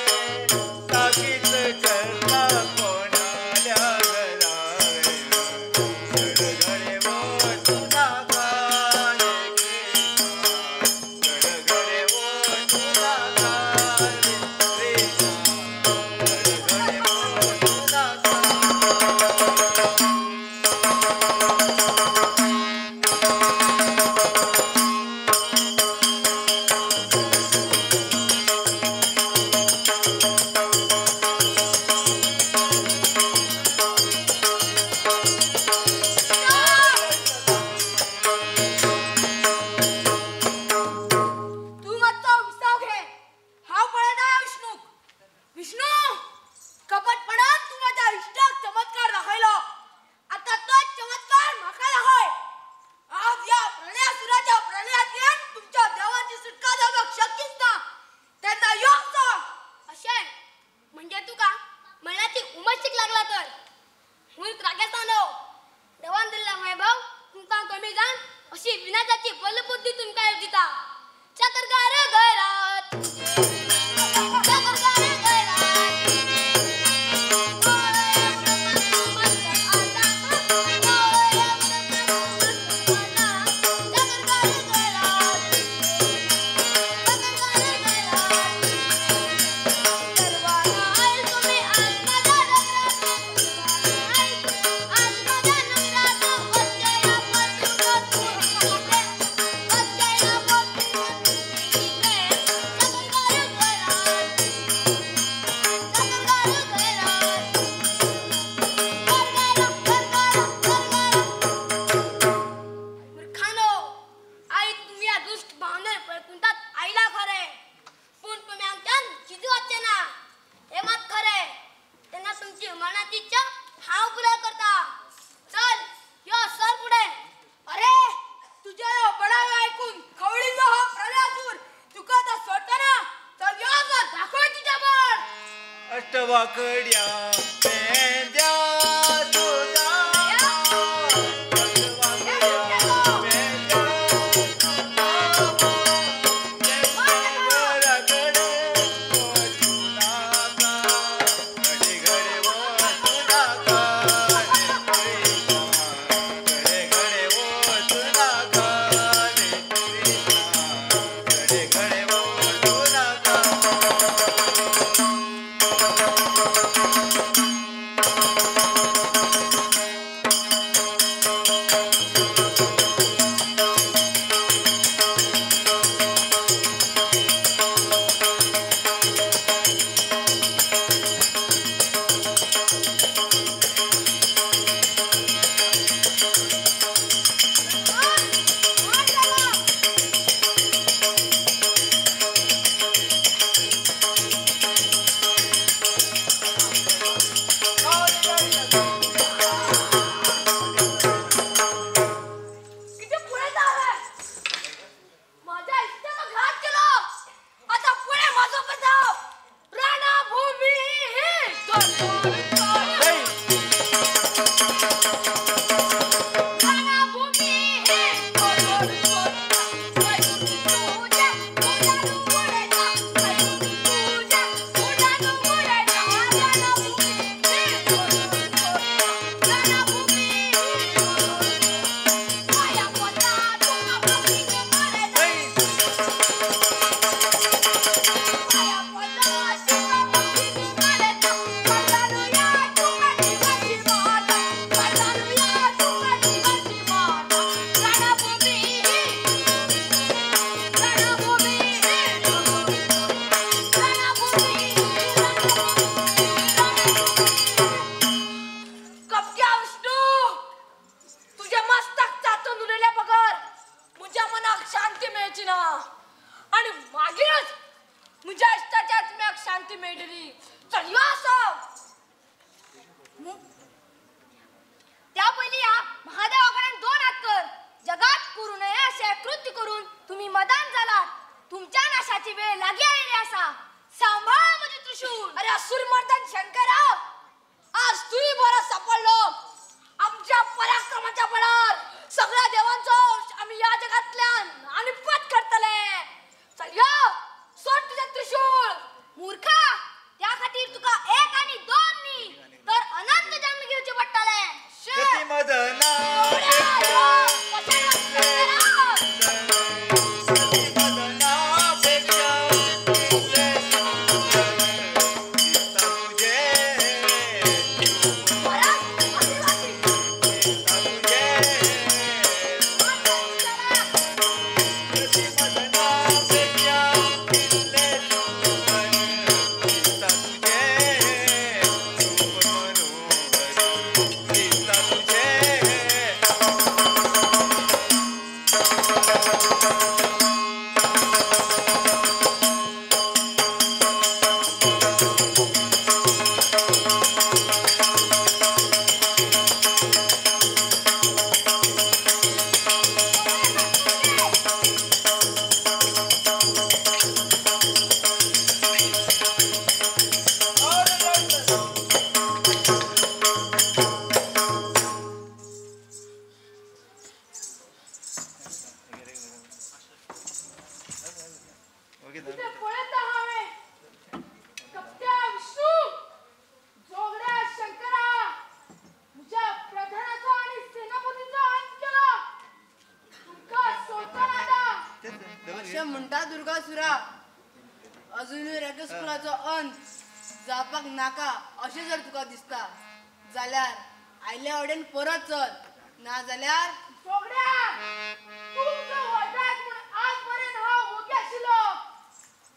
ताकीत करता कोणाल्या घरा रे, घडघडे वचू नका रे कृष्णा, घडघडे वचू नका रे कृष्णा, घडघडे वचू नका. वाकड्या पेंद्या दुर्गासुरा अजूनय राकेसकुलाचो अंत जावपाक नाका अशें जर तुका दिसता जाल्यार आयल्या वटेन परत चल, ना जाल्यार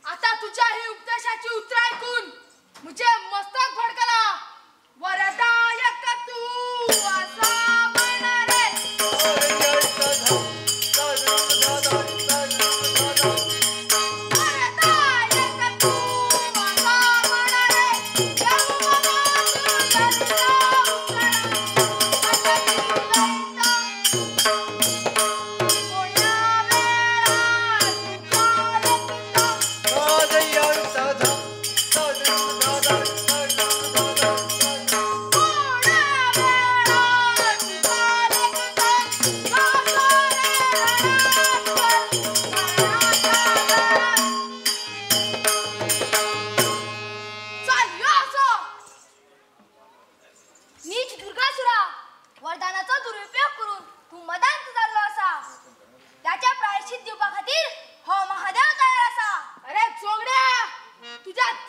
आता तुझ्या ही उपदेशाची उतरां आयकून म्हजें मस्तक भडकला. वरदायक तू आसा म्हणणारे. वरदायक तू आसा म्हणणारे.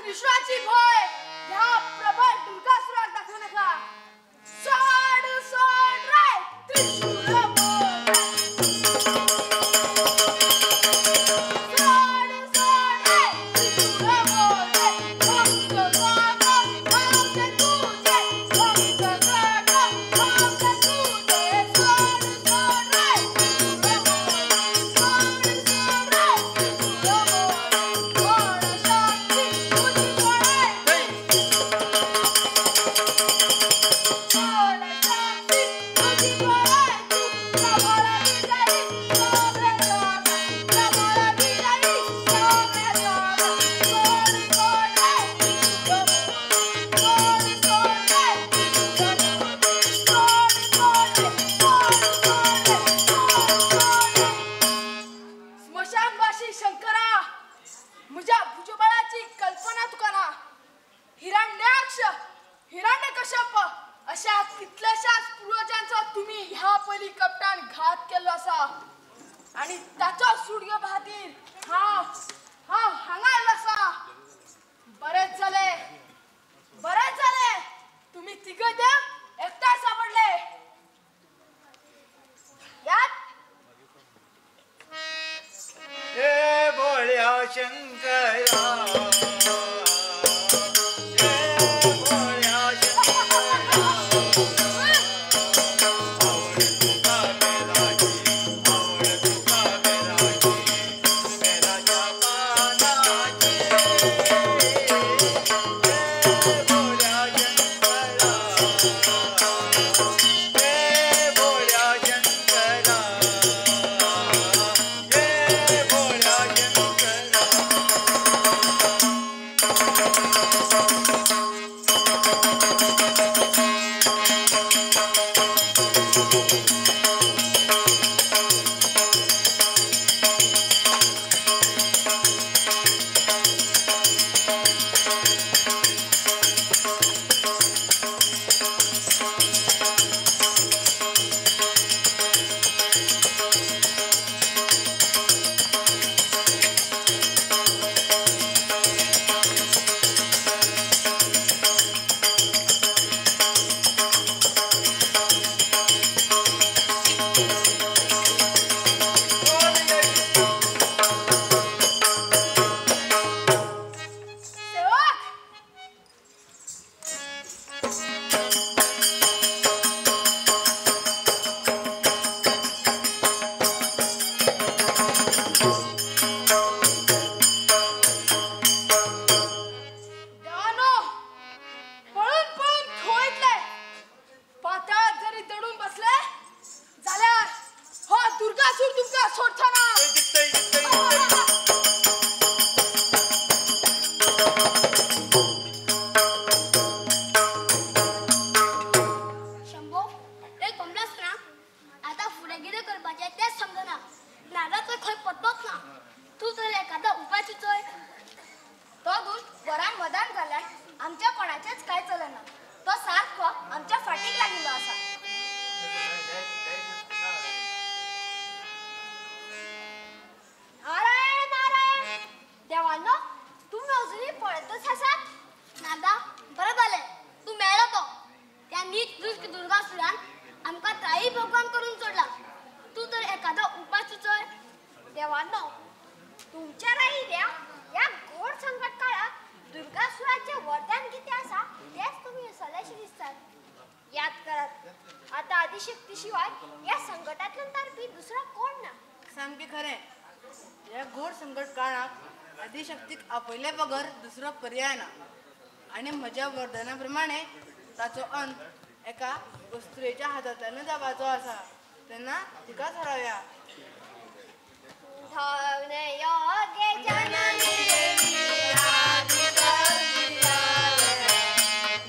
त्रिशूळाची भय ह्या प्रबळ दुर्गासुराक दाखोवं नाका. सोड सोड रे त्रिशूळ मोरे, सोड सोड रे त्रिशूळ मोरे, भंग काका भंग तुझे, भंग काका भंग तुझे, सोड सोड रे त्रिशूळ मोरे, सोड सोड रे त्रिशूळ मोरे, कोण शक्ती तुझी पळे, कोण शक्ती तुझी पळे, तू प्रबळ विजयी सगळे जग, प्रबळ विजयी सगळे जग, सोड सोड रे त्रिशूळ मोरे, सोड सोड रे त्रिशूळ मोरे, सोड सोड रे, सोड सोड रे, सोड सोड रे. स्मशानवासी शंकरा, म्हज्या भुजबळाची कल्पना तुका ना. हिरण्याक्ष, हिरण्यकश्यप अशा कितल्याशाच पूर्वजांचो तुमी ह्या पयलीं कपटान घात केल्लो आसा आनी ताचो सूड घेवपा खातीर हांव हांव हांगा आयलो आसा. बरेंच जालें, बरेंच जालें, तुमी तिगय देव एकठांय सांपडले. यात हे भोळ्या शंकरा, हे भोळ्या शंकरा, आवड तुका बेलाची, आवड तुका बेलाची, बेलाच्या पानाची. हे भोळ्या शंकरा, हे भोळ्या शंकरा, हे भोळ्या शंकरा. सेवक, देवानो, पळून पळून खंयतले पाताळात जरी दडून बसले जाल्यार हो दुर्गासूर तुमकां सोडचो ना. शंभो, एक कमलाच ना. आतां फुडें कितें करपाचें तेंच समजना. नाजाचो खंय पत्तोच ना. तूं तर एखादो उपाय सुचय. तो दुश्ट वरान वदान जाल्यार आमच्या कोणाचेंच कांय चलना. तो सारको आमच्या फाटीक लागिल्लो आसा. नारायण नारायण, देवानो, तुमी अजुनूय पळयतच आसात? नादा, बरें जालें तूं मेळ्ळो तो. त्या नीच दुश्ट दुर्गासुरान आमकां त्राही भगवान करून सोडला. तूं तर एखादो उपाय सुचय. देवानो, तुमच्या राहिल्या ह्या घोर संकट काळात दुर्गासुराचें वरदान कितें आसा तेंच तुमी विसरलेशें दिसतात. याद करात, आतां आदिशक्ती शिवाय ह्या संकटांतल्यान तारपी दुसरो कोण ना. सामकें खरें, ह्या घोर संकट काळाक आदिशक्तीक आपयले बगर दुसरो पर्याय ना. आनी म्हज्या वरदाना प्रमाणे ताचो अंत एका अस्तुरेच्या हातांतल्यान जावपाचो आसा, तेन्ना तिकाच हरोवया. धावने योगे जननी देवी आदिशक्ती आवे,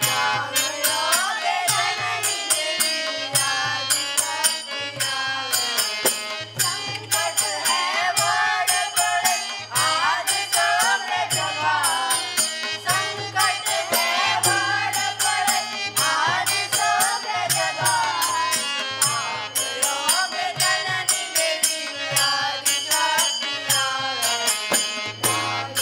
धावने योगे जननी देवी आदिशक्ती आवे, संकट है वड पड़े आज सगळे जगा, संकट है वड पड़े आज सगळे जगा, धावने योगे जननी देवी आदिशक्ती आवे, धावने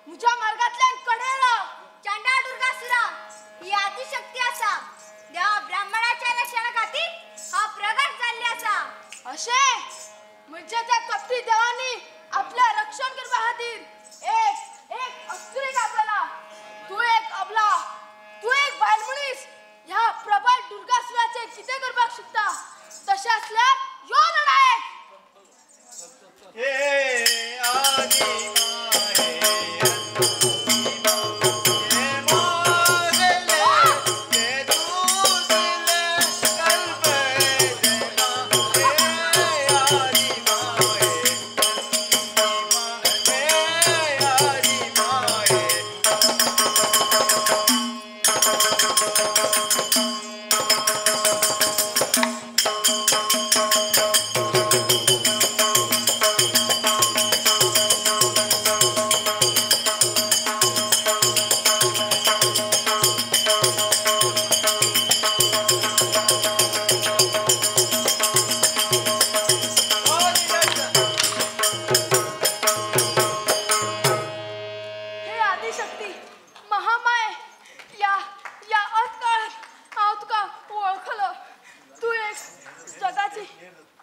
म्हज्या मार्गांतल्यान कडेन राव. चांडाळ दुर्गासुरा ही आदिशक्ती आसा. देवा ब्राह्मणाच्या रक्षणा खातीर हांव प्रगट जाल्ली आसा. अशें म्हणजे त्या कपटी देवांनी आपल्या रक्षण करपा खातीर एक एक अस्तुरेक आपयला. तूं एक अबला, तूं एक बायल मनीस ह्या प्रबळ दुर्गासुराचें कितें करपाक शकता? तशें आसल्यार यो लडायेक. हे आदि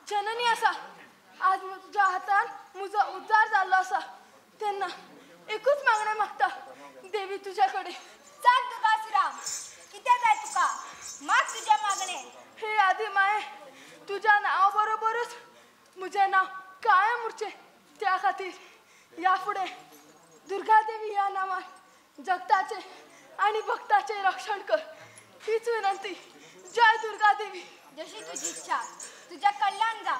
जननी आसा. आज तुज्या हातान म्हजो उद्धार जाल्लो आसा. तेन्ना एकूच मागणें मागता देवी तुज्या कडेन. सांग दुर्गासुरा, कितें जाय तुका? माग तुजें मागणें. हे आदी माये, तुज्या नांवा बरोबरूच म्हजें नांव कायम उरचें त्या खातीर ह्या फुडें दुर्गा देवी ह्या नांवान जगताचें आनी भक्ताचें रक्षण कर, हीच विनंती. जय दुर्गा देवी. जशी तुजी इच्छा, तुझ्या कल्याण जा.